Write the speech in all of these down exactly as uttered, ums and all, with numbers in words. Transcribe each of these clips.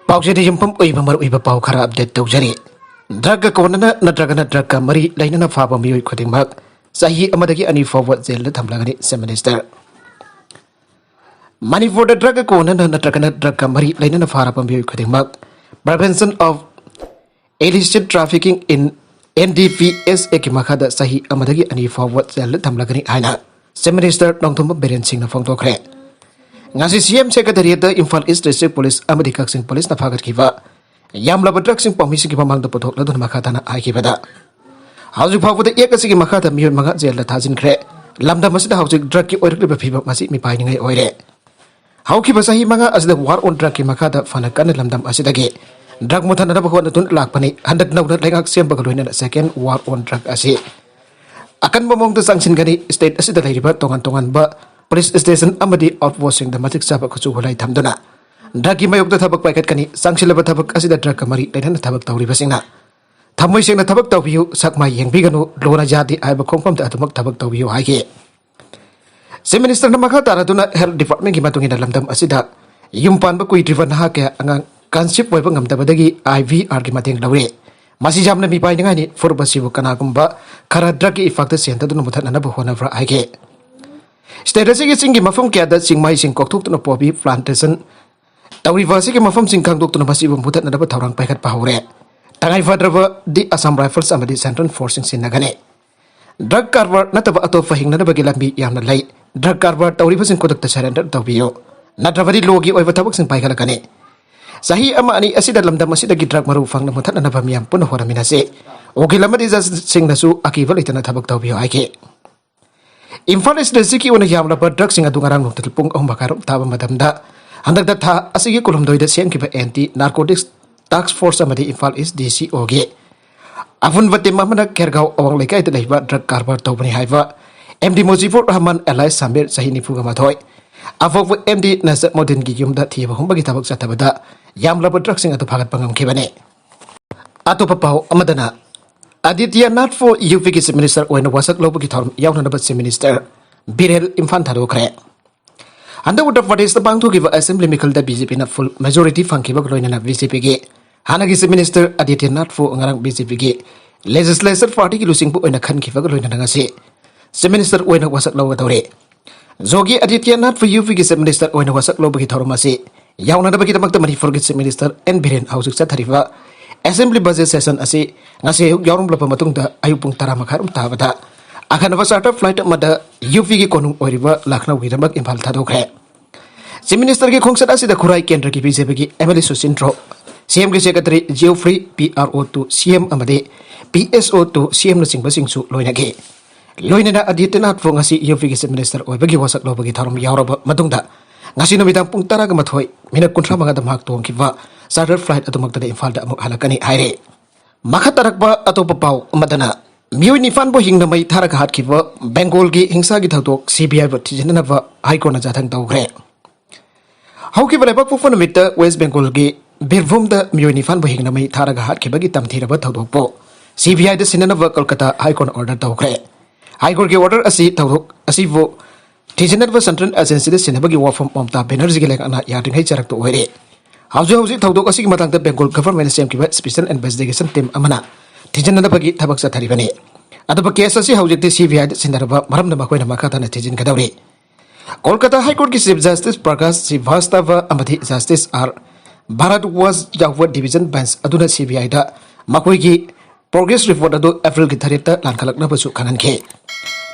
ꯄꯥꯎꯆꯦꯗ ꯌꯨꯝꯐꯝ ꯑꯣꯏꯕ ꯃꯔꯨꯑꯣꯏꯕ ꯄꯥꯎ ꯈꯔ ꯑꯞꯗꯦꯠ ꯇꯧꯖꯔꯤ꯫ ꯗ꯭ꯔꯒꯀ ꯀꯣꯟꯅꯅ ꯅꯠꯇ꯭ꯔꯒꯅ ꯗ꯭ꯔꯒꯀ ꯃꯔꯤ ꯂꯩꯅꯅ ꯐꯥꯕ ꯃꯤꯑꯣꯏ ꯈꯨꯗꯤꯡꯃꯛ ꯆꯍꯤ ꯑꯃꯗꯒꯤ ꯑꯅꯤ ꯐꯥꯎꯕ ꯖꯦꯜꯗ ꯊꯝꯂꯒꯅꯤ, ꯆꯤꯐ ꯃꯤꯅꯤꯁꯇꯔ꯫ ꯃꯅꯤꯄꯨꯔꯗ ꯗ꯭ꯔꯒꯀ ꯀꯣꯟꯅꯅ ꯅꯠꯇ꯭ꯔꯒꯅ ꯗ꯭ꯔꯒꯀ ꯃꯔꯤ ꯂꯩꯅꯅ ꯐꯥꯔꯕ ꯃꯤꯑꯣꯏ ꯈꯨꯗꯤꯡꯃꯛ Prevention of Illicit Trafficking in NDPS Act ꯀꯤ ꯃꯈꯥꯗ ꯆꯍꯤ ꯑꯃꯗꯒꯤ ꯑꯅꯤ ꯐꯥꯎꯕ ꯖꯦꯜꯗ ꯊꯝꯂꯒꯅꯤ ꯍꯥꯏꯅ ꯆꯤꯐ ꯃꯤꯅꯤꯁꯇꯔ ꯅꯣꯡꯊꯣꯝꯕꯝ ꯕꯤꯔꯦꯟ ꯁꯤꯡꯅ ꯐꯣꯡꯗꯣꯛꯈ꯭ꯔꯦ꯫ ꯉꯁꯤ ꯁꯤ ꯑꯦꯝ ꯁꯦꯀ꯭ꯔꯦꯇꯔꯤꯌꯦꯠꯇ ꯏꯝꯐꯥꯜ ꯏꯁ ꯗꯤꯁꯇ꯭ꯔꯤꯛ ꯄꯨꯂꯤꯁ ꯑꯃꯗꯤ ꯀꯛꯆꯤꯡ ꯄꯨꯂꯤꯁꯅ ꯐꯥꯒꯠꯈꯤꯕ ꯌꯥꯝꯂꯕ ꯗ꯭ꯔꯒꯁꯤꯡ ꯄꯥꯎꯃꯤꯁꯤꯡꯒꯤ ꯃꯃꯥꯡꯗ ꯄꯨꯊꯣꯛꯂꯗꯨꯅ ꯃꯈꯥ ꯇꯥꯅ ꯍꯥꯏꯈꯤꯕꯗ, ꯍꯧꯖꯤꯛ ꯐꯥꯎꯕꯗ ꯑꯦꯛ ꯑꯁꯤꯒꯤ ꯃꯈꯥꯗ ꯃꯤꯑꯣꯏ ꯃꯉꯥ ꯖꯦꯜꯗ ꯊꯥꯖꯤꯟꯈ꯭ꯔꯦ꯫ ꯂꯝꯗꯝ ꯑꯁꯤꯗ ꯍꯧꯖꯤꯛ ꯗ꯭ꯔꯒꯀꯤ ꯑꯣꯏꯔꯛꯂꯤꯕ ꯐꯤꯕꯝ ꯑꯁꯤ ꯃꯤꯄꯥꯏꯅꯤꯡꯉꯥꯏ ꯑꯣꯏꯔꯦ꯫ ꯍꯧꯈꯤꯕ ꯆꯍꯤ ꯃꯉꯥ ꯑꯁꯤꯗ ꯋꯥꯔ ꯑꯣꯟ ꯗ꯭ꯔꯒꯀꯤ ꯃꯈꯥꯗ ꯐꯅ ꯀꯟꯅ ꯂꯝꯗꯝ ꯑꯁꯤꯗꯒꯤ ꯗ꯭ꯔꯒ ꯃꯨꯊꯠꯅꯅꯕ ꯍꯣꯠꯅꯗꯨꯅ ꯂꯥꯛꯄꯅꯤ꯫ ꯍꯟꯗꯛ ꯅꯧꯅ ꯂꯩꯉꯥꯛ ꯁꯦꯝꯕꯒ ꯂꯣꯏꯅꯅ ꯁꯦꯀꯦꯟ ꯋꯥꯔ ꯑꯣꯟ ꯗ꯭ꯔꯒ ꯑꯁꯤ ꯑꯀꯟꯕ ꯃꯑꯣꯡꯗ ꯆꯪꯁꯤꯟꯒꯅꯤ꯫ ꯁ꯭ꯇꯦꯠ ꯑꯁꯤꯗ ꯂꯩꯔꯤꯕ ꯇꯣꯉꯥꯟ ꯇꯣꯉꯥꯟꯕ ꯄꯨꯂꯤꯁ ꯁ꯭ꯇꯦꯁꯟ ꯑꯃꯗꯤ ꯑꯥꯎꯠ ꯄꯣꯁꯁꯤꯡꯗ ꯃꯇꯤꯛ ꯆꯥꯕ ꯈꯨꯠꯁꯨ ꯈꯨꯠꯂꯥꯏ ꯊꯝꯗꯨꯅ ꯗ꯭ꯔꯒꯀꯤ ꯃꯥꯌꯣꯛꯇ ꯊꯕꯛ ꯄꯥꯏꯈꯠꯀꯅꯤ꯫ ꯆꯪꯁꯤꯜꯂꯕ ꯊꯕꯛ ꯑꯁꯤꯗ ꯗ꯭ꯔꯒꯀ ꯃꯔꯤ ꯂꯩꯅꯅ ꯊꯕꯛ ꯇꯧꯔꯤꯕꯁꯤꯡꯅ ꯊꯃꯣꯏ ꯁꯦꯡꯅ ꯊꯕꯛ ꯇꯧꯕꯤꯌꯨ, ꯁꯛ ꯃꯥꯏ ꯌꯦꯡꯕꯤꯒꯅꯨ, ꯂꯣꯅ ꯌꯥꯗꯦ ꯍꯥꯏꯕ ꯈꯣꯡꯐꯝꯗ ꯑꯗꯨꯃꯛ ꯊꯕꯛ ꯇꯧꯕꯤꯌꯨ ꯍꯥꯏꯈꯤ꯫ ꯆꯤꯐ ꯃꯤꯅꯤꯁꯇꯔꯅ ꯃꯈꯥ ꯇꯥꯔꯗꯨꯅ ꯍꯦꯜꯊ ꯗꯤꯄꯥꯔꯠꯃꯦꯟꯒꯤ ꯃꯇꯨꯡ ꯏꯟꯅ ꯂꯝꯗꯝ ꯑꯁꯤꯗ ꯌꯨꯝ ꯄꯥꯟꯕ ꯀꯨꯏꯗ꯭ꯔꯤꯕ ꯅꯍꯥ ꯀꯌꯥ ꯑꯉꯥꯡ ꯀꯟꯁꯤꯞ ꯑꯣꯏꯕ ꯉꯝꯗꯕꯗꯒꯤ ꯑꯥꯏ ꯚꯤ ꯑꯥꯔꯒꯤ ꯃꯇꯦꯡ ꯂꯧꯔꯤ꯫ ꯃꯁꯤ ꯌꯥꯝꯅ ꯃꯤꯄꯥꯏꯅꯤꯡꯉꯥꯏꯅꯤ꯫ ꯐꯨꯔꯨꯞ ꯑꯁꯤꯕꯨ ꯀꯅꯥꯒꯨꯝꯕ ꯈꯔ ꯗ꯭ꯔꯒꯀꯤ ꯏꯐꯥꯛꯇ ꯆꯦꯟꯊꯗꯨꯅ ꯃꯨꯊꯠꯅꯅꯕ ꯍꯣꯠꯅꯕ꯭ꯔꯥ ꯍꯥꯏꯒꯦ꯫ ꯁ꯭ꯇꯦꯠ ꯑꯁꯤꯒꯤ ꯆꯤꯡꯒꯤ ꯃꯐꯝ ꯀꯌꯥꯗ ꯆꯤꯡꯃꯥꯏꯁꯤꯡ ꯀꯣꯛꯊꯣꯛꯇꯨꯅ ꯄꯣꯄꯤ ꯄ꯭ꯂꯥꯟꯇꯦꯁꯟ ꯇꯧꯔꯤꯕ ꯑꯁꯤꯒꯤ ꯃꯐꯝꯁꯤꯡ ꯈꯪꯗꯣꯛꯇꯨꯅ ꯃꯁꯤꯕꯨ ꯃꯨꯊꯠꯅꯅꯕ ꯊꯧꯔꯥꯡ ꯄꯥꯏꯈꯠꯄ ꯍꯧꯔꯦ꯫ ꯇꯉꯥꯏ ꯐꯗ꯭ꯔꯕꯗꯤ ꯑꯁꯥꯝ ꯔꯥꯏꯐꯜꯁ ꯑꯃꯗꯤ ꯁꯦꯟꯇ꯭ꯔꯦꯜ ꯐꯣꯔꯁꯁꯤꯡ ꯁꯤꯟꯅꯒꯅꯤ꯫ ꯗ꯭ꯔꯒ ꯀꯔꯕꯥꯔ ꯅꯠꯇꯕ ꯑꯇꯣꯞꯄ ꯍꯤꯡꯅꯅꯕꯒꯤ ꯂꯝꯕꯤ ꯌꯥꯝꯅ ꯂꯩ꯫ ꯗ꯭ꯔꯒ ꯀꯔꯕꯥꯔ ꯇꯧꯔꯤꯕꯁꯤꯡ ꯈꯨꯗꯛꯇ ꯁꯔꯦꯟꯗꯔ ꯇꯧꯕꯤꯌꯨ, ꯅꯠꯇ꯭ꯔꯕꯗꯤ ꯂꯣꯒꯤ ꯑꯣꯏꯕ ꯊꯕꯛꯁꯤꯡ ꯄꯥꯏꯈꯠꯂꯛꯀꯅꯤ꯫ ꯆꯍꯤ ꯑꯃ ꯑꯅꯤ ꯑꯁꯤꯗ ꯂꯝꯗꯝ ꯑꯁꯤꯗꯒꯤ ꯗ꯭ꯔꯒ ꯃꯔꯨ ꯐꯪꯅ ꯃꯨꯊꯠꯅꯅꯕ ꯃꯤꯌꯥꯝ ꯄꯨꯟꯅ ꯍꯣꯠꯅꯃꯤꯟꯅꯁꯤ꯫ ꯎꯀꯤꯜ ꯑꯃꯗꯤ ꯖꯖꯁꯤꯡꯅꯁꯨ ꯑꯀꯤꯕ ꯂꯩꯇꯅ ꯊꯕꯛ ꯇꯧꯕꯤꯌꯨ ꯍꯥꯏꯈꯤ꯫ ꯏꯝꯐꯥꯜ ꯏꯁ ꯗꯤꯁꯇ꯭ꯔꯤꯛꯀꯤ ꯑꯣꯏꯅ ꯌꯥꯝꯂꯕ ꯗ꯭ꯔꯒꯁꯤꯡ ꯑꯗꯨ ꯉꯔꯥꯡ ꯅꯨꯡꯊꯤꯜ ꯄꯨꯡ ꯑꯍꯨꯝ ꯃꯈꯥꯏꯔꯣꯝ ꯇꯥꯕ ꯃꯇꯝꯗ ꯍꯟꯗꯛꯇ ꯊꯥ ꯑꯁꯤꯒꯤ ꯀꯨꯟꯍꯨꯝꯗꯣꯏꯗ ꯁꯦꯝꯈꯤꯕ ꯑꯦꯟꯇꯤ ꯅꯥꯔꯀꯣꯇꯤꯛꯁ ꯇꯥꯛꯁ ꯐꯣꯔꯁ ꯑꯃꯗꯤ ꯏꯝꯐꯥꯜ ꯏꯁ ꯗꯤ ꯁꯤ ꯑꯣꯒꯤ ꯑꯄꯨꯟꯕ ꯇꯤꯝ ꯑꯃꯅ ꯈꯦꯔꯒꯥꯎ ꯑꯋꯥꯡ ꯂꯩꯀꯥꯏꯗ ꯂꯩꯕ ꯗ꯭ꯔꯒ ꯀꯔꯕꯥꯔ ꯇꯧꯕꯅꯤ ꯍꯥꯏꯕ M D ꯃꯨꯖꯤꯕꯨꯔ Rahman alias Samir, ꯆꯍꯤ ꯅꯤꯐꯨꯒ ꯃꯥꯊꯣꯏ, ꯑꯄꯣꯛꯄ ꯑꯦꯝ ꯗꯤ ꯅꯖꯃꯨꯗꯤꯟꯒꯤ ꯌꯨꯝꯗ ꯊꯤꯕ ꯍꯨꯝꯕꯒꯤ ꯊꯕꯛ ꯆꯠꯊꯕꯗ ꯌꯥꯝꯂꯕ ꯗ꯭ꯔꯒꯁꯤꯡ ꯑꯗꯨ ꯐꯥꯒꯠꯄ ꯉꯝꯈꯤꯕꯅꯤ꯫ ꯑꯇꯣꯞꯄ ꯄꯥꯎ ꯑꯃꯗꯅ, ꯑꯗꯤꯇ꯭ꯌꯅꯥꯊ ꯐꯣꯔ ꯌꯨ ꯄꯤꯒꯤ ꯆꯤꯐ ꯃꯤꯅꯤꯁꯇꯔ ꯑꯣꯏꯅ ꯋꯥꯁꯛ ꯂꯧꯕꯒꯤ ꯊꯧꯔꯝ ꯌꯥꯎꯅꯅꯕ ꯆꯤꯐ ꯃꯤꯅꯤꯁꯇꯔ ꯕꯤꯔꯦꯟ ꯏꯝꯐꯥꯜ ꯊꯥꯗꯣꯛꯈ꯭ꯔꯦ꯫ ꯍꯟꯗꯛ ꯎꯠꯇꯔ ꯄ꯭ꯔꯗꯦꯁꯇ ꯄꯥꯡꯊꯣꯛꯈꯤꯕ ꯑꯦꯁꯦꯝꯕ꯭ꯂꯤ ꯃꯤꯈꯜꯗ ꯕꯤ ꯖꯦ ꯄꯤꯅ ꯐꯨꯜ ꯃꯦꯖꯣꯔꯤꯇꯤ ꯐꯪꯈꯤꯕꯒ ꯂꯣꯏꯅꯅ ꯕꯤ ꯖꯦ ꯄꯤꯒꯤ ꯍꯥꯟꯅꯒꯤ ꯆꯤꯐ ꯃꯤꯅꯤꯁꯇꯔ ꯑꯗꯤꯇ꯭ꯌꯅꯥꯊꯄꯨ ꯉꯔꯥꯡ ꯕꯤ ꯖꯦ ꯄꯤꯒꯤ ꯂꯦꯖꯤꯁꯂꯦꯆꯔ ꯄꯥꯔꯇꯤꯒꯤ ꯂꯨꯆꯤꯡꯕ ꯑꯣꯏꯅ ꯈꯟꯈꯤꯕꯒ ꯂꯣꯏꯅꯅ ꯉꯁꯤ ꯆꯤꯐ ꯃꯤꯅꯤꯁꯇꯔ ꯑꯣꯏꯅ ꯋꯥꯁꯛ ꯂꯧꯒꯗꯧꯔꯤ꯫ ꯌꯣꯒꯤ ꯑꯗꯤꯇ꯭ꯌꯅꯥꯊꯄꯨ ꯌꯨ ꯄꯤꯒꯤ ꯆꯤꯐ ꯃꯤꯅꯤꯁꯇꯔ ꯑꯣꯏꯅ ꯋꯥꯁꯛ ꯂꯧꯕꯒꯤ ꯊꯧꯔꯝ ꯑꯁꯤ ꯌꯥꯎꯅꯅꯕꯒꯤꯗꯃꯛꯇ ꯃꯅꯤꯄꯨꯔꯒꯤ ꯆꯤꯐ ꯃꯤꯅꯤꯁꯇꯔ ꯑꯦꯟ ꯕꯤꯔꯦꯟ ꯍꯧꯖꯤꯛ ꯆꯠꯊꯔꯤꯕ ꯑꯦꯁꯦꯝꯕ꯭ꯂꯤ ꯕꯖꯦꯠ ꯁꯦꯁꯟ ꯑꯁꯤ ꯉꯁꯤ ꯑꯌꯨꯛ ꯌꯥꯎꯔꯝꯂꯕ ꯃꯇꯨꯡꯗ ꯑꯌꯨꯛ ꯄꯨꯡ ꯇꯔꯥ ꯃꯈꯥꯏ ꯑꯗꯨꯝ ꯇꯥꯕꯗ ꯑꯈꯟꯅꯕ ꯆꯥꯔꯇꯔ ꯐ꯭ꯂꯥꯏꯠ ꯑꯃꯗ ꯌꯨ ꯄꯤꯒꯤ ꯀꯣꯅꯨꯡ ꯑꯣꯏꯔꯤꯕ ꯂꯈꯅꯧꯒꯤꯗꯃꯛ ꯏꯝꯐꯥꯜ ꯊꯥꯗꯣꯛꯈ꯭ꯔꯦ꯫ ꯆꯤꯐ ꯃꯤꯅꯤꯁꯇꯔꯒꯤ ꯈꯣꯡꯆꯠ ꯑꯁꯤꯗ ꯈꯨꯔꯥꯏ ꯀꯦꯟꯗ꯭ꯔꯒꯤ ꯕꯤ ꯖꯦ ꯄꯤꯒꯤ M L A Susindro, C ꯑꯦꯝꯒꯤ secretary Geoffrey, P R O to C M ꯑꯃꯗꯤ ꯄꯤ ꯑꯦꯁ ꯑꯣ ꯇꯨ ꯁꯤ ꯑꯦꯝꯅꯆꯤꯡꯕꯁꯤꯡꯁꯨ ꯂꯣꯏꯅꯈꯤ꯫ ꯂꯣꯏꯅꯅ ꯑꯗꯤꯇ꯭ꯌꯅꯥꯊꯄꯨ ꯉꯁꯤ ꯌꯨ ꯄꯤꯒꯤ ꯆꯤꯐ ꯃꯤꯅꯤꯁꯇꯔ ꯑꯣꯏꯕꯒꯤ ꯋꯥꯁꯛ ꯂꯧꯕꯒꯤ ꯊꯧꯔꯝ ꯌꯥꯎꯔꯕ ꯃꯇꯨꯡꯗ ꯉꯁꯤ ꯅꯨꯃꯤꯗꯥꯡ ꯄꯨꯡ ꯇꯔꯥꯒ ꯃꯥꯊꯣꯏ ꯃꯤꯅꯠ ꯀꯨꯟꯊ꯭ꯔꯥ ꯃꯉꯥꯗ ꯃꯍꯥꯛ ꯇꯣꯡꯈꯤꯕ ꯆꯥꯔꯇꯔ ꯐ꯭ꯂꯥꯏꯠ ꯑꯗꯨꯃꯛꯇꯗ ꯏꯝꯐꯥꯜꯗ ꯑꯃꯨꯛ ꯍꯜꯂꯛꯀꯅꯤ ꯍꯥꯏꯔꯦ꯫ ꯃꯈꯥ ꯇꯥꯔꯛꯄ ꯑꯇꯣꯞꯄ ꯄꯥꯎ ꯑꯃꯗꯅ ꯃꯤꯑꯣꯏ ꯅꯤꯄꯥꯟꯕꯨ ꯍꯤꯡꯅ ꯃꯩ ꯊꯥꯔꯒ ꯍꯥꯠꯈꯤꯕ ꯕꯦꯡꯒꯣꯜꯒꯤ ꯍꯤꯡꯁꯥꯒꯤ ꯊꯧꯗꯣꯛ ꯁꯤ ꯕꯤ ꯑꯥꯏꯕꯨ ꯊꯤꯖꯤꯟꯅꯅꯕ ꯍꯥꯏ ꯀꯣꯔꯠꯅ ꯌꯥꯊꯪ ꯇꯧꯈ꯭ꯔꯦ꯫ ꯍꯧꯈꯤꯕ ꯂꯩꯕꯥꯛꯄꯣꯛꯄ ꯅꯨꯃꯤꯠꯇ ꯋꯦꯁ ꯕꯦꯡꯒꯣꯜꯒꯤ ꯕꯤꯔꯚꯨꯝꯗ ꯃꯤꯑꯣꯏ ꯅꯤꯄꯥꯟꯕꯨ ꯍꯤꯡꯅ ꯃꯩ ꯊꯥꯔꯒ ꯍꯥꯠꯈꯤꯕꯒꯤ ꯇꯝꯊꯤꯔꯕ ꯊꯧꯗꯣꯛꯄꯨ ꯁꯤ ꯕꯤ ꯑꯥꯏꯗ ꯁꯤꯟꯅꯅꯕ ꯀꯣꯜꯀꯇꯥ ꯍꯥꯏ ꯀꯣꯔꯠꯅ ꯑꯣꯔꯗꯔ ꯇꯧꯈ꯭ꯔꯦ꯫ ꯍꯥꯏ ꯀꯣꯔꯠꯀꯤ ꯑꯣꯔꯗꯔ ꯑꯁꯤ ꯊꯧꯗꯣꯛ ꯑꯁꯤꯕꯨ ꯊꯤꯖꯤꯟꯅꯕ ꯁꯦꯟꯇ꯭ꯔꯦꯜ ꯑꯦꯖꯦꯟꯁꯤꯗ ꯁꯤꯟꯅꯕꯒꯤ ꯋꯥꯐꯝ ꯃꯃꯇꯥ ꯕꯦꯅꯔꯖꯤꯒꯤ ꯂꯩꯉꯥꯛꯅ ꯌꯥꯗ꯭ꯔꯤꯉꯩ ꯆꯔꯛꯇ ꯑꯣꯏꯔꯦ꯫ ꯍꯧꯖꯤꯛ ꯍꯧꯖꯤꯛ ꯊꯧꯗꯣꯛ ꯑꯁꯤꯒꯤ ꯃꯇꯥꯡꯗ ꯕꯦꯡꯒꯣꯜ ꯒꯚꯔꯟꯃꯦꯟꯠꯅ ꯁꯦꯝꯈꯤꯕ ꯁ꯭ꯄꯦꯁꯦꯜ ꯏꯟꯚꯦꯁꯇꯤꯒꯦꯁꯟ ꯇꯤꯝ ꯑꯃꯅ ꯊꯤꯖꯤꯟꯅꯅꯕꯒꯤ ꯊꯕꯛ ꯆꯠꯊꯔꯤꯕꯅꯤ꯫ ꯑꯗꯨꯕꯨ ꯀꯦꯁ ꯑꯁꯤ ꯍꯧꯖꯤꯛꯇꯤ ꯁꯤ ꯕꯤ ꯑꯥꯏꯗ ꯁꯤꯟꯅꯔꯕ ꯃꯔꯝꯅ ꯃꯈꯣꯏꯅ ꯃꯈꯥ ꯇꯥꯅ ꯊꯤꯖꯤꯟꯒꯗꯧꯔꯤ꯫ ꯀꯣꯜꯀꯇꯥ ꯍꯥꯏ ꯀꯣꯔꯠꯀꯤ ꯆꯤꯐ ꯖꯁꯇꯤꯁ ꯄ꯭ꯔꯀꯥꯁ ꯁ꯭ꯔꯤꯚꯥꯁꯇꯚ ꯑꯃꯗꯤ ꯖꯁꯇꯤꯁ ꯑꯥꯔ ꯚꯥꯔꯗ꯭ꯋꯥꯖ ꯌꯥꯎꯕ ꯗꯤꯚꯤꯖꯟ ꯕꯦꯟꯆ ꯑꯗꯨꯅ ꯁꯤ ꯕꯤ ꯑꯥꯏꯗ ꯃꯈꯣꯏꯒꯤ ꯄ꯭ꯔꯣꯒ꯭ꯔꯦꯁ ꯔꯤꯄꯣꯔꯠ ꯑꯗꯨ ꯑꯦꯄ꯭ꯔꯤꯜꯒꯤ ꯇꯔꯦꯠꯇ ꯂꯥꯟꯈꯠꯂꯛꯅꯕꯁꯨ ꯈꯪꯍꯟꯈꯤ꯫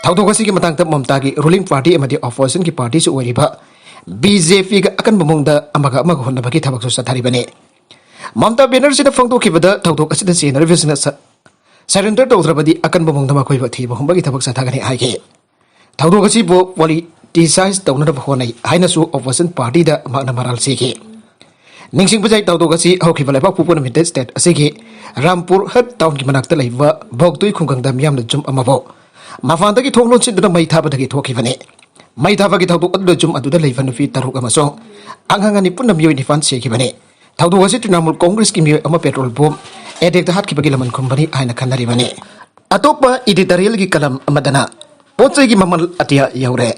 ꯊꯧꯗꯣꯛ ꯑꯁꯤꯒꯤ ꯃꯇꯥꯡꯗ ꯃꯃꯇꯥꯒꯤ ꯔꯨꯂꯤꯡ ꯄꯥꯔꯇꯤ ꯑꯃꯗꯤ ꯑꯣꯄꯣꯖꯤꯁꯟꯒꯤ ꯄꯥꯔꯇꯤꯁꯨ ꯑꯣꯏꯔꯤꯕ ꯕꯤ ꯖꯦ ꯄꯤꯒ ꯑꯀꯟꯕ ꯃꯑꯣꯡꯗ ꯑꯃꯒ ꯑꯃꯒ ꯍꯨꯟꯅꯕꯒꯤ ꯊꯕꯛꯁꯨ ꯆꯠꯊꯔꯤꯕꯅꯤ꯫ ꯃꯃꯇꯥ ꯕꯦꯅꯔꯖꯤꯅ ꯐꯣꯡꯗꯣꯛꯈꯤꯕꯗ ꯊꯧꯗꯣꯛ ꯑꯁꯤꯗ ꯆꯦꯟꯅꯔꯤꯕꯁꯤꯡꯅ ꯁ-, ꯁꯔꯦꯟꯗꯔ ꯇꯧꯗ꯭ꯔꯕꯗꯤ ꯑꯀꯟꯕ ꯃꯑꯣꯡꯗ ꯃꯈꯣꯏꯕꯨ ꯑꯊꯤꯕ ꯍꯨꯝꯕꯒꯤ ꯊꯕꯛ ꯆꯠꯊꯒꯅꯤ ꯍꯥꯏꯈꯤ꯫ ꯊꯧꯗꯣꯛ ꯑꯁꯤꯕꯨ ꯄꯣꯂꯤꯇꯤꯁꯥꯏꯖ ꯇꯧꯅꯅꯕ ꯍꯣꯠꯅꯩ ꯍꯥꯏꯅꯁꯨ ꯑꯣꯄꯣꯖꯤꯁꯟ ꯄꯥꯔꯇꯤꯗ ꯃꯍꯥꯛꯅ ꯃꯔꯥꯜ ꯁꯤꯈꯤ꯫ ꯅꯤꯡꯁꯤꯡꯕ ꯌꯥꯏ, ꯊꯧꯗꯣꯛ ꯑꯁꯤ ꯍꯧꯈꯤꯕ ꯂꯩꯕꯥꯛꯄꯣꯛꯄ ꯅꯨꯃꯤꯠꯇ ꯁ꯭ꯇꯦꯠ ꯑꯁꯤꯒꯤ ꯔꯥꯝꯄꯨꯔ ꯍꯠ ꯇꯥꯎꯟꯒꯤ ꯃꯅꯥꯛꯇ ꯂꯩꯕ ꯚꯣꯛꯇꯨꯏ ꯈꯨꯡꯒꯪꯗ ꯃꯤꯌꯥꯝꯅ ꯌꯨꯝ ꯑꯃꯕꯨ ꯃꯄꯥꯟꯗꯒꯤ ꯊꯣꯡ ꯂꯣꯟꯁꯤꯟꯗꯨꯅ ꯃꯩ ꯊꯥꯕꯗꯒꯤ ꯊꯣꯛꯈꯤꯕꯅꯤ꯫ ꯃꯩ ꯊꯥꯕꯒꯤ ꯊꯧꯗꯣꯛ ꯑꯗꯨꯗ ꯌꯨꯝ ꯑꯗꯨꯗ ꯂꯩꯕ ꯅꯨꯄꯤ ꯇꯔꯨꯛ ꯑꯃꯁꯨꯡ ꯑꯉꯥꯡ ꯑꯅꯤ ꯄꯨꯟꯅ ꯃꯤꯑꯣꯏ ꯅꯤꯄꯥꯟ ꯁꯤꯈꯤꯕꯅꯤ꯫ ꯊꯧꯗꯣꯛ ꯑꯁꯤ ꯇ꯭ꯔꯤꯅꯥꯃꯨꯜ ꯀꯣꯡꯒ꯭ꯔꯦꯁꯀꯤ ꯃꯤꯑꯣꯏ ꯑꯃ ꯄꯦꯇ꯭ꯔꯣꯜ ꯕꯣꯝ ꯑꯦꯇꯦꯛꯇ ꯍꯥꯠꯈꯤꯕꯒꯤ ꯂꯃꯟ ꯈꯨꯝꯕꯅꯤ ꯍꯥꯏꯅ ꯈꯟꯅꯔꯤꯕꯅꯤ꯫ ꯑꯇꯣꯞꯄ ꯏꯗꯤꯇꯣꯔꯤꯌꯦꯜꯒꯤ ꯀꯂꯝ ꯑꯃꯗꯅ ꯄꯣꯠ ꯆꯩꯒꯤ ꯃꯃꯜ ꯑꯇꯤꯌꯥ ꯌꯧꯔꯦ꯫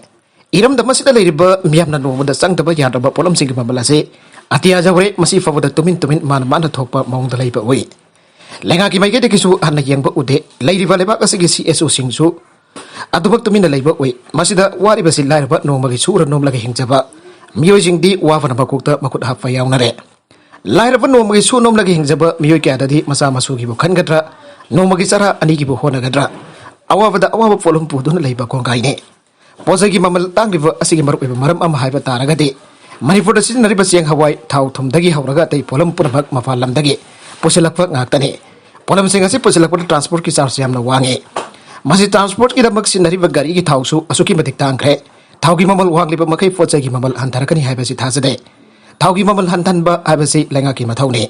ꯏꯔꯝꯗꯝ ꯑꯁꯤꯗ ꯂꯩꯔꯤꯕ ꯃꯤꯌꯥꯝꯅ ꯅꯣꯡꯃꯗ ꯆꯪꯗꯕ ꯌꯥꯗ꯭ꯔꯕ ꯄꯣꯠꯂꯝꯁꯤꯡꯒꯤ ꯃꯃꯜ ꯑꯁꯤ ꯑꯇꯤꯌꯥ ꯌꯧꯔꯦ꯫ ꯃꯁꯤ ꯐꯥꯎꯕꯗ ꯇꯨꯃꯤꯟ ꯇꯨꯃꯤꯟ ꯃꯥꯅ ꯃꯥꯅ ꯊꯣꯛꯄ ꯃꯑꯣꯡꯗ ꯂꯩꯕ ꯎꯏ꯫ ꯂꯩꯉꯥꯛꯀꯤ ꯃꯥꯏꯀꯩꯗꯒꯤꯁꯨ ꯍꯟꯅ ꯌꯦꯡꯕ ꯎꯗꯦ꯫ ꯂꯩꯔꯤꯕ ꯂꯩꯕꯥꯛ ꯑꯁꯤꯒꯤ ꯁꯤ ꯑꯦꯁ ꯑꯣꯁꯤꯡꯁꯨ ꯑꯗꯨꯃꯛ ꯇꯨꯃꯤꯟꯅ ꯂꯩꯕ ꯎꯏ꯫ ꯃꯁꯤꯗ ꯋꯥꯔꯤꯕꯁꯤ ꯂꯥꯏꯔꯕ ꯅꯣꯡꯃꯒꯤ ꯁꯨꯔ ꯅꯣꯝꯂꯒ ꯍꯤꯡꯖꯕ ꯃꯤꯑꯣꯏꯁꯤꯡꯗꯤ ꯋꯥꯕꯅ ꯃꯀꯣꯛꯇ ꯃꯈꯨꯠ ꯍꯥꯞꯄ ꯌꯥꯎꯅꯔꯦ꯫ ꯂꯥꯏꯔꯕ ꯅꯣꯡꯃꯒꯤ ꯁꯨ ꯅꯣꯝꯂꯒ ꯍꯤꯡꯖꯕ ꯃꯤꯑꯣꯏ ꯀꯌꯥꯗꯗꯤ ꯃꯆꯥ ꯃꯁꯨꯒꯤꯕꯨ ꯈꯟꯒꯗ꯭ꯔꯥ, ꯅꯣꯡꯃꯒꯤ ꯆꯔꯥ ꯑꯅꯤꯒꯤꯕꯨ ꯍꯣꯠꯅꯒꯗ꯭ꯔꯥ, ꯑꯋꯥꯕꯗ ꯑꯋꯥꯕ ꯄꯣꯠꯂꯨꯝ ꯄꯨꯗꯨꯅ ꯂꯩꯕ ꯀꯣꯡꯒꯥꯏꯅꯤ꯫ ꯄꯣꯠ ꯆꯩꯒꯤ ꯃꯃꯜ ꯇꯥꯡꯂꯤꯕ ꯑꯁꯤꯒꯤ ꯃꯔꯨꯑꯣꯏꯕ ꯃꯔꯝ ꯑꯃ ꯍꯥꯏꯕ ꯇꯥꯔꯒꯗꯤ, ꯃꯅꯤꯄꯨꯔꯗ ꯁꯤꯖꯤꯟꯅꯔꯤꯕ ꯆꯦꯡ, ꯍꯋꯥꯏ, ꯊꯥꯎ, ꯊꯨꯝꯗꯒꯤ ꯍꯧꯔꯒ ꯑꯇꯩ ꯄꯣꯠꯂꯝ ꯄꯨꯝꯅꯃꯛ ꯃꯄꯥꯟ ꯂꯝꯗꯒꯤ ꯄꯨꯁꯤꯜꯂꯛꯄ ꯉꯥꯛꯇꯅꯤ꯫ ꯄꯣꯠꯂꯝꯁꯤꯡ ꯑꯁꯤ ꯄꯨꯁꯤꯜꯂꯛꯄꯗ ꯇ꯭ꯔꯥꯟꯁꯄꯣꯔꯠꯀꯤ ꯆꯥꯔꯖ ꯌꯥꯝꯅ ꯋꯥꯡꯉꯤ꯫ ꯃꯁꯤ ꯇ꯭ꯔꯥꯟꯁꯄꯣꯔꯠꯀꯤꯗꯃꯛ ꯁꯤꯖꯤꯟꯅꯔꯤꯕ ꯒꯥꯔꯤꯒꯤ ꯊꯥꯎꯁꯨ ꯑꯁꯨꯛꯀꯤ ꯃꯇꯤꯛ ꯇꯥꯡꯈ꯭ꯔꯦ꯫ ꯊꯥꯎꯒꯤ ꯃꯃꯜ ꯋꯥꯡꯂꯤꯕ ꯃꯈꯩ ꯄꯣꯠ ꯆꯩꯒꯤ ꯃꯃꯜ ꯍꯟꯊꯔꯛꯀꯅꯤ ꯍꯥꯏꯕꯁꯤ ꯊꯥꯖꯗꯦ꯫ ꯊꯥꯎꯒꯤ ꯃꯃꯜ ꯍꯟꯊꯍꯟꯕ ꯍꯥꯏꯕꯁꯤ ꯂꯩꯉꯥꯛꯀꯤ ꯃꯊꯧꯅꯤ꯫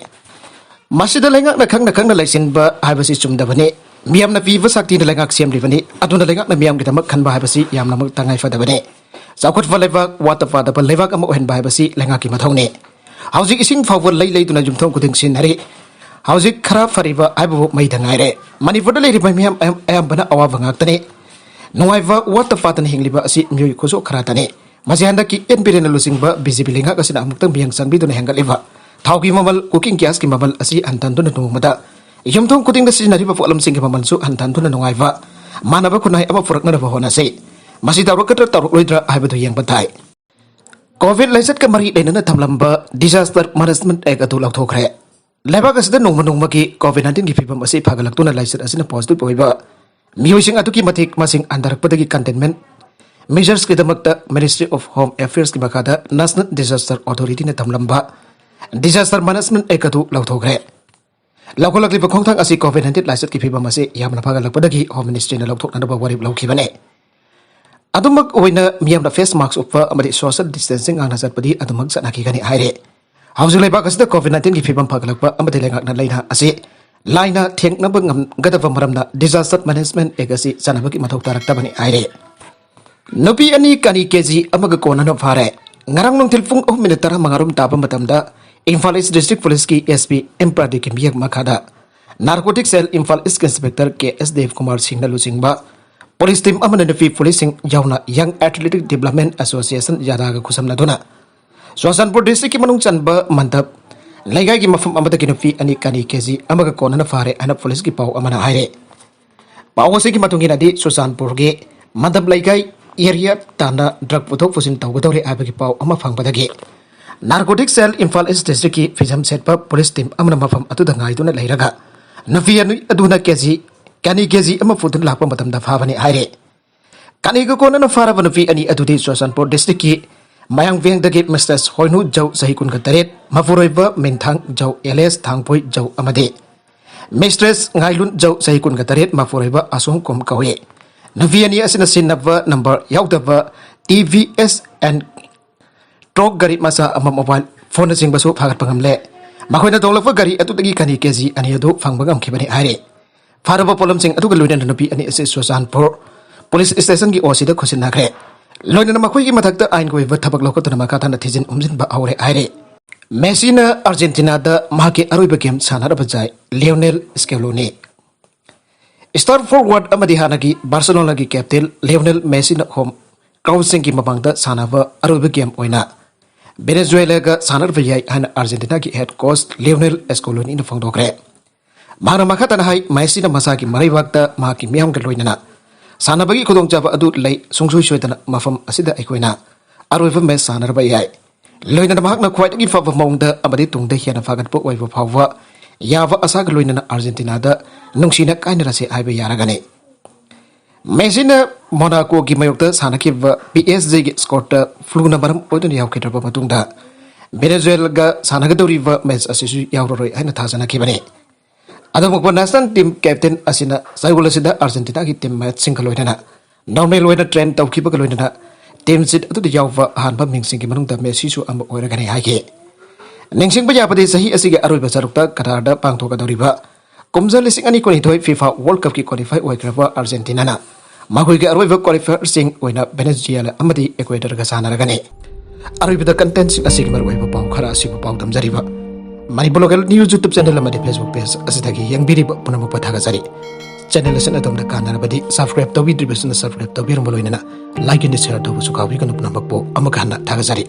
ꯃꯁꯤꯗ ꯂꯩꯉꯥꯛꯅ ꯈꯪꯅ ꯈꯪꯅ ꯂꯩꯁꯤꯟꯕ ꯍꯥꯏꯕꯁꯤ ꯆꯨꯝꯗꯕꯅꯤ꯫ ꯃꯤꯌꯥꯝꯅ ꯄꯤꯕ ꯁꯛꯇꯤꯅ ꯂꯩꯉꯥꯛ ꯁꯦꯝꯂꯤꯕꯅꯤ꯫ ꯑꯗꯨꯅ ꯂꯩꯉꯥꯛꯅ ꯃꯤꯌꯥꯝꯒꯤꯗꯃꯛ ꯈꯟꯕ ꯍꯥꯏꯕꯁꯤ ꯌꯥꯝꯅꯃꯛ ꯇꯉꯥꯏ ꯐꯗꯕꯅꯤ꯫ ꯆꯥꯎꯈꯠꯄ ꯂꯩꯕꯥꯛ, ꯋꯥꯠꯇ ꯄꯥꯗꯕ ꯂꯩꯕꯥꯛ ꯑꯃ ꯑꯣꯏꯍꯟꯕ ꯍꯥꯏꯕꯁꯤ ꯂꯩꯉꯥꯛꯀꯤ ꯃꯊꯧꯅꯤ꯫ ꯍꯧꯖꯤꯛ ꯏꯁꯤꯡ ꯐꯥꯎꯕ ꯂꯩ ꯂꯩꯗꯨꯅ ꯌꯨꯝꯊꯣꯡ ꯈꯨꯗꯤꯡ ꯁꯤꯖꯤꯟꯅꯔꯤ꯫ ꯍꯧꯖꯤꯛ ꯈꯔ ꯐꯔꯤꯕ ꯍꯥꯏꯕꯕꯨ ꯃꯩꯗ ꯉꯥꯏꯔꯦ꯫ ꯃꯅꯤꯄꯨꯔꯗ ꯂꯩꯔꯤꯕ ꯃꯤꯌꯥꯝ ꯑꯌꯥꯝ-, ꯑꯌꯥꯝꯕꯅ ꯑꯋꯥꯕ ꯉꯥꯛꯇꯅꯤ꯫ ꯅꯨꯡꯉꯥꯏꯕ ꯋꯥꯠꯇ ꯄꯥꯗꯅ ꯍꯤꯡꯂꯤꯕ ꯑꯁꯤ ꯃꯤꯑꯣꯏ ꯈꯨꯠꯁꯣꯛ ꯈꯔꯇꯅꯤ꯫ ꯃꯁꯤ ꯍꯟꯗꯛꯀꯤ ꯑꯦꯟ ꯕꯤꯔꯦꯟꯅ ꯂꯨꯆꯤꯡꯕ ꯕꯤ ꯖꯦ ꯄꯤ ꯂꯩꯉꯥꯛ ꯑꯁꯤꯅ ꯑꯃꯨꯛꯇꯪ ꯃꯤꯠꯌꯦꯡ ꯆꯪꯕꯤꯗꯨꯅ ꯍꯦꯟꯒꯠꯂꯤꯕ ꯊꯥꯎꯒꯤ ꯃꯃꯜ, cooking gasꯀꯤ ꯃꯃꯜ ꯑꯁꯤ ꯍꯟꯊꯍꯟꯗꯨꯅ ꯅꯣꯡꯃꯗ ꯌꯨꯝꯊꯣꯡ ꯈꯨꯗꯤꯡꯗ ꯁꯤꯖꯤꯟꯅꯔꯤꯕ ꯄꯣꯠꯂꯝꯁꯤꯡꯒꯤ ꯃꯃꯜꯁꯨ ꯍꯟꯊꯍꯟꯗꯨꯅ ꯅꯨꯡꯉꯥꯏꯕ, ꯃꯥꯟꯅꯕ ꯈꯨꯟꯅꯥꯏ ꯑꯃ ꯄꯨꯔꯛꯅꯅꯕ ꯍꯣꯠꯅꯁꯤ꯫ ꯃꯁꯤ ꯇꯧꯔꯛꯀꯗ꯭ꯔꯥ ꯇꯧꯔꯛꯂꯣꯏꯗ꯭ꯔꯥ ꯍꯥꯏꯕꯗꯨ ꯌꯦꯡꯕ ꯇꯥꯏ꯫ ꯀꯣꯚꯤꯗ ꯂꯥꯏꯆꯠꯀ ꯃꯔꯤ ꯂꯩꯅꯅ ꯊꯝꯂꯝꯕ Disaster Management Act ꯑꯗꯨ ꯂꯧꯊꯣꯛꯈ꯭ꯔꯦ꯫ ꯂꯩꯕꯥꯛ ꯑꯁꯤꯗ ꯅꯣꯡꯃ ꯅꯣꯡꯃꯒꯤ ꯀꯣꯚꯤꯗ ꯅꯥꯏꯟꯇꯤꯟꯒꯤ ꯐꯤꯕꯝ ꯑꯁꯤ ꯐꯒꯠꯂꯛꯇꯨꯅ ꯂꯥꯏꯆꯠ ꯑꯁꯤꯅ positive ꯑꯣꯏꯕ ꯃꯤꯑꯣꯏꯁꯤꯡ ꯑꯗꯨꯛꯀꯤ ꯃꯇꯤꯛ ꯃꯁꯤꯡ ꯍꯟꯊꯔꯛꯄꯗꯒꯤ containment measuresꯀꯤꯗꯃꯛꯇ Ministry of Home Affairsꯀꯤ ꯃꯈꯥꯗ National Disaster Authorityꯅ ꯊꯝꯂꯝꯕ Disaster Management Act ꯑꯗꯨ ꯂꯧꯊꯣꯛꯈ꯭ꯔꯦ꯫ ꯂꯧꯈꯠꯂꯛꯂꯤꯕ ꯈꯣꯡꯊꯥꯡ ꯑꯁꯤ ꯀꯣꯚꯤꯗ ꯅꯥꯏꯟꯇꯤꯟ ꯂꯥꯏꯆꯠꯀꯤ ꯐꯤꯕꯝ ꯑꯁꯤ ꯌꯥꯝꯅ ꯐꯒꯠꯂꯛꯄꯗꯒꯤ Home Ministryꯅ ꯂꯧꯊꯣꯛꯅꯅꯕ ꯋꯥꯔꯦꯞ ꯂꯧꯈꯤꯕꯅꯤ꯫ ꯑꯗꯨꯃꯛ ꯑꯣꯏꯅ ꯃꯤꯌꯥꯝꯅ face mask ꯎꯞꯄ ꯑꯃꯗꯤ social distancing ꯉꯥꯛꯅ ꯆꯠꯄꯗꯤ ꯑꯗꯨꯃꯛ ꯆꯠꯅꯈꯤꯒꯅꯤ ꯍꯥꯏꯔꯦ꯫ ꯍꯧꯖꯤꯛ ꯂꯩꯕꯥꯛ ꯑꯁꯤꯗ ꯀꯣꯚꯤꯗ ꯅꯥꯏꯟꯇꯤꯟꯒꯤ ꯐꯤꯕꯝ ꯐꯒꯠꯂꯛꯄ ꯑꯃꯗꯤ ꯂꯩꯉꯥꯛꯅ ꯂꯥꯏꯅꯥ ꯑꯁꯤ ꯂꯥꯏꯅ ꯊꯦꯡꯅꯕ ꯉꯝꯒꯗꯕ ꯃꯔꯝꯅ Disaster Management Act ꯑꯁꯤ ꯆꯠꯅꯕꯒꯤ ꯃꯊꯧ ꯇꯥꯔꯛꯇꯕꯅꯤ ꯍꯥꯏꯔꯦ꯫ ꯅꯨꯄꯤ ꯑꯅꯤ ꯀꯅꯤ ꯀꯦ ꯖꯤ ꯑꯃꯒ ꯀꯣꯟꯅꯅ ꯐꯥꯔꯦ꯫ ꯉꯔꯥꯡ ꯅꯨꯡꯊꯤꯜ ꯄꯨꯡ ꯑꯍꯨꯝ ꯃꯤꯅꯤꯠ ꯇꯔꯥꯃꯉꯥ ꯔꯣꯝ ꯇꯥꯕ ꯃꯇꯝꯗ ꯏꯝꯐꯥꯜ ꯏꯁ ꯗꯤꯁꯇ꯭ꯔꯤꯛ ꯄꯨꯂꯤꯁꯀꯤ ꯑꯦꯁ ꯄꯤ ꯑꯦꯝ ꯄ꯭ꯔꯗꯤꯞꯀꯤ ꯃꯤꯠꯌꯦꯡ ꯃꯈꯥꯗ Narcotic Cell ꯏꯝꯐꯥꯜ ꯏꯁꯀꯤ ꯏꯟꯁꯄꯦꯛꯇꯔ ꯀꯦ ꯑꯦꯁ ꯗꯦꯕꯀꯨꯃꯥꯔ ꯁꯤꯡꯅ ꯂꯨꯆꯤꯡꯕ Police team ꯑꯃꯅ ꯅꯨꯄꯤ policeꯁꯤꯡ ꯌꯥꯎꯅ Young Athletic Development Association, ꯌꯥꯗꯥꯒ ꯈꯨꯠꯁꯝꯅꯗꯨꯅ Churachandpur districtꯀꯤ ꯃꯅꯨꯡ ꯆꯟꯕ ꯃꯟꯗꯞ ꯂꯩꯀꯥꯏꯒꯤ ꯃꯐꯝ ꯑꯃꯗꯒꯤ ꯅꯨꯄꯤ ꯑꯅꯤ ꯀꯥꯅꯤ ꯀꯦ ꯖꯤ ꯑꯃꯒ ꯀꯣꯟꯅꯅ ꯐꯥꯔꯦ ꯍꯥꯏꯅ policeꯀꯤ ꯄꯥꯎ ꯑꯃꯅ ꯍꯥꯏꯔꯦ꯫ ꯄꯥꯎ ꯑꯁꯤꯒꯤ ꯃꯇꯨꯡ ꯏꯟꯅꯗꯤ, ꯆꯨꯔꯆꯥꯟꯄꯨꯔꯒꯤ ꯃꯟꯗꯞ ꯂꯩꯀꯥꯏ area ꯇꯥꯟꯅ drug ꯄꯨꯊꯣꯛ ꯄꯨꯁꯤꯟ ꯇꯧꯒꯗꯧꯔꯦ ꯍꯥꯏꯕꯒꯤ ꯄꯥꯎ ꯑꯃ ꯐꯪꯕꯗꯒꯤ Narcotic Cell ꯏꯝꯐꯥꯜ East districtꯀꯤ ꯐꯤꯖꯝ ꯁꯦꯠꯄ police team ꯑꯃꯅ ꯃꯐꯝ ꯑꯗꯨꯗ ꯉꯥꯏꯗꯨꯅ ꯂꯩꯔꯒ ꯅꯨꯄꯤ ꯑꯅꯤ ꯑꯗꯨꯅ ꯀꯦ ꯖꯤ, ꯀꯥꯅꯤ ꯀꯦ ꯖꯤ ꯑꯃ ꯄꯨꯗꯨꯅ ꯂꯥꯛꯄ ꯃꯇꯝꯗ ꯐꯥꯕꯅꯤ ꯍꯥꯏꯔꯦ꯫ ꯀꯥꯅꯤꯒ ꯀꯣꯟꯅꯅ ꯐꯥꯔꯕ ꯅꯨꯄꯤ ꯑꯅꯤ ꯑꯗꯨꯗꯤ ꯆꯨꯔꯆꯥꯟꯄꯨꯔ districtꯀꯤ ꯃꯌꯥꯡꯕꯦꯡꯗꯒꯤ Mistress ꯍꯣꯏꯅꯨ ꯖꯧ, ꯆꯍꯤ ꯀꯨꯟꯒ ꯇꯔꯦꯠ, ꯃꯄꯨꯔꯣꯏꯕ ꯃꯤꯟꯊꯥꯡ ꯖꯧ alias ꯊꯥꯡꯄꯣꯏ ꯖꯧ ꯑꯃꯗꯤ Mistress ꯉꯥꯏꯂꯨꯟ ꯖꯧ, ꯆꯍꯤ ꯀꯨꯟꯒ ꯇꯔꯦꯠ, ꯃꯄꯨꯔꯣꯏꯕ ꯑꯁꯣꯝ ꯀꯨꯝ ꯀꯧꯏ꯫ ꯅꯨꯄꯤ ꯑꯅꯤ ꯑꯁꯤꯅ ꯁꯤꯟꯅꯕ number ꯌꯥꯎꯗꯕ T V S and truck ꯒꯥꯔꯤ ꯃꯆꯥ ꯑꯃ, mobile phoneꯅꯆꯤꯡꯕꯁꯨ ꯐꯥꯒꯠꯄ ꯉꯝꯂꯦ꯫ ꯃꯈꯣꯏꯅ ꯇꯣꯡꯂꯛꯄ ꯒꯥꯔꯤ ꯑꯗꯨꯗꯒꯤ ꯀꯥꯅꯤ ꯀꯦ ꯖꯤ ꯑꯅꯤ ꯑꯗꯨ ꯐꯪꯕ ꯉꯝꯈꯤꯕꯅꯤ ꯍꯥꯏꯔꯤ꯫ ꯐꯥꯔꯕ ꯄꯣꯠꯂꯝꯁꯤꯡ ꯑꯗꯨꯒ ꯂꯣꯏꯅꯅ ꯅꯨꯄꯤ ꯑꯅꯤ ꯑꯁꯤ ꯆꯨꯔꯆꯥꯟꯄꯨꯔ police stationꯒꯤ O Cꯗ ꯈꯨꯠꯁꯤꯟꯅꯈ꯭ꯔꯦ꯫ ꯂꯣꯏꯅꯅ ꯃꯈꯣꯏꯒꯤ ꯃꯊꯛꯇ ꯑꯥꯏꯟꯒꯤ ꯑꯣꯏꯕ ꯊꯕꯛ ꯂꯧꯈꯠꯇꯨꯅ ꯃꯈꯥ ꯇꯥꯅ ꯊꯤꯖꯤꯟ ꯍꯨꯝꯖꯤꯟꯕ ꯍꯧꯔꯦ ꯍꯥꯏꯔꯤ꯫ ꯃꯦꯁꯤꯅ Argentinaꯗ ꯃꯍꯥꯛꯀꯤ ꯑꯔꯣꯏꯕ game ꯁꯥꯟꯅꯔꯕ ꯌꯥꯏ ꯂꯤꯑꯣꯅꯦꯜ ꯁ꯭ꯀꯦꯂꯣꯅꯤ꯫ Star forward ꯑꯃꯗꯤ ꯍꯥꯟꯅꯒꯤ ꯕꯥꯔꯁꯦꯂꯣꯅꯥꯒꯤ captain ꯂꯤꯑꯣꯅꯦꯜ ꯃꯦꯁꯤꯅ home crowdꯁꯤꯡꯒꯤ ꯃꯃꯥꯡꯗ ꯁꯥꯟꯅꯕ ꯑꯔꯣꯏꯕ game ꯑꯣꯏꯅ ꯚꯦꯅꯦꯖꯨꯋꯦꯂꯥꯒ ꯁꯥꯟꯅꯔꯕ ꯌꯥꯏ ꯍꯥꯏꯅ Argentinaꯒꯤ head coach ꯂꯤꯑꯣꯅꯦꯜ ꯁ꯭ꯀꯦꯂꯣꯅꯤꯅ ꯐꯣꯡꯗꯣꯛꯈ꯭ꯔꯦ꯫ ꯃꯍꯥꯛꯅ ꯃꯈꯥ ꯇꯥꯅ ꯍꯥꯏ, ꯃꯦꯁꯤꯅ ꯃꯁꯥꯒꯤ ꯃꯔꯩꯕꯥꯛꯇ ꯃꯍꯥꯛꯀꯤ ꯃꯤꯌꯥꯝꯒ ꯂꯣꯏꯅꯅ ꯁꯥꯟꯅꯕꯒꯤ ꯈꯨꯗꯣꯡꯆꯥꯕ ꯑꯗꯨ ꯂꯩ꯫ ꯁꯨꯡꯁꯣꯏ ꯁꯣꯏꯗꯅ ꯃꯐꯝ ꯑꯁꯤꯗ ꯑꯩꯈꯣꯏꯅ ꯑꯔꯣꯏꯕ match ꯁꯥꯟꯅꯔꯕ ꯌꯥꯏ꯫ ꯂꯣꯏꯅꯅ ꯃꯍꯥꯛꯅ ꯈ꯭ꯋꯥꯏꯗꯒꯤ ꯐꯕ ꯃꯑꯣꯡꯗ ꯑꯃꯗꯤ ꯇꯨꯡꯗ ꯍꯦꯟꯅ ꯐꯒꯠꯄ ꯑꯣꯏꯕ ꯐꯥꯎꯕ ꯌꯥꯕ ꯑꯁꯥꯒ ꯂꯣꯏꯅꯅ Argentinaꯗ ꯅꯨꯡꯁꯤꯅ ꯀꯥꯏꯅꯔꯁꯦ ꯍꯥꯏꯕ ꯌꯥꯔꯒꯅꯤ꯫ ꯃꯦꯁꯤꯅ ꯃꯣꯅꯥꯀꯣꯒꯤ ꯃꯥꯌꯣꯛꯇ ꯁꯥꯟꯅꯈꯤꯕ P S Gꯒꯤ squadꯇ fluꯅ ꯃꯔꯝ ꯑꯣꯏꯗꯨꯅ ꯌꯥꯎꯈꯤꯗ꯭ꯔꯕ ꯃꯇꯨꯡꯗ ꯚꯦꯅꯦꯖꯨꯋꯦꯂꯥꯒ ꯁꯥꯟꯅꯒꯗꯧꯔꯤꯕ match ꯑꯁꯤꯁꯨ ꯌꯥꯎꯔꯔꯣꯏ ꯍꯥꯏꯅ ꯊꯥꯖꯅꯈꯤꯕꯅꯤ꯫ ꯑꯗꯨꯃꯛꯄ national team captain ꯑꯁꯤꯅ ꯆꯌꯣꯜ ꯑꯁꯤꯗ Argentinaꯒꯤ team mateꯁꯤꯡꯒ ꯂꯣꯏꯅꯅ normal ꯑꯣꯏꯅ train ꯇꯧꯈꯤꯕꯒ ꯂꯣꯏꯅꯅ team sheet ꯑꯗꯨꯗ ꯌꯥꯎꯕ ꯑꯍꯥꯟꯕ ꯃꯤꯡꯁꯤꯡꯒꯤ ꯃꯅꯨꯡꯗ ꯃꯦꯁꯤꯁꯨ ꯑꯃ ꯑꯣꯏꯔꯒꯅꯤ ꯍꯥꯏꯈꯤ꯫ ꯅꯤꯡꯁꯤꯡꯕ ꯌꯥꯕꯗꯤ, ꯆꯍꯤ ꯑꯁꯤꯒꯤ ꯑꯔꯣꯏꯕ ꯁꯔꯨꯛꯇ ꯀꯇꯥꯔꯗ ꯄꯥꯡꯊꯣꯛꯀꯗꯧꯔꯤꯕ ꯀꯨꯝꯖꯥ ꯂꯤꯁꯤꯡ ꯑꯅꯤ ꯀꯨꯟꯅꯤꯊꯣꯏ FIFA World Cupꯀꯤ qualify ꯑꯣꯏꯈ꯭ꯔꯕ Argentinaꯅ ꯃꯈꯣꯏꯒꯤ ꯑꯔꯣꯏꯕ qualifierꯁꯤꯡ ꯑꯣꯏꯅ Venezuela ꯑꯃꯗꯤ Ecuadorꯒ ꯁꯥꯟꯅꯔꯒꯅꯤ꯫ ꯑꯔꯣꯏꯕꯗ contentꯁꯤꯡ ꯑꯁꯤꯒꯤ ꯃꯔꯨꯑꯣꯏꯕ ꯄꯥꯎ ꯈꯔ ꯑꯁꯤꯕꯨ ꯄꯥꯎꯗꯝꯖꯔꯤꯕ Manipur Local News YouTube channel ꯑꯃꯗꯤ Facebook page ꯑꯁꯤꯗꯒꯤ ꯌꯦꯡꯕꯤꯔꯤꯕ ꯄꯨꯝꯅꯃꯛꯄꯨ ꯊꯥꯒꯠꯆꯔꯤ꯫ Channel ꯑꯁꯤꯅ ꯑꯗꯣꯝꯗ ꯀꯥꯟꯅꯔꯕꯗꯤ subscribe ꯇꯧꯕꯤꯗ꯭ꯔꯤꯕꯁꯤꯅ subscribe ꯇꯧꯕꯤꯔꯝꯕ ꯂꯣꯏꯅꯅ like and share ꯇꯧꯕꯁꯨ ꯀꯥꯎꯕꯤꯒꯅꯨ꯫ ꯄꯨꯝꯅꯃꯛꯄꯨ ꯑꯃꯨꯛ ꯍꯟꯅ ꯊꯥꯒꯠꯆꯔꯤ꯫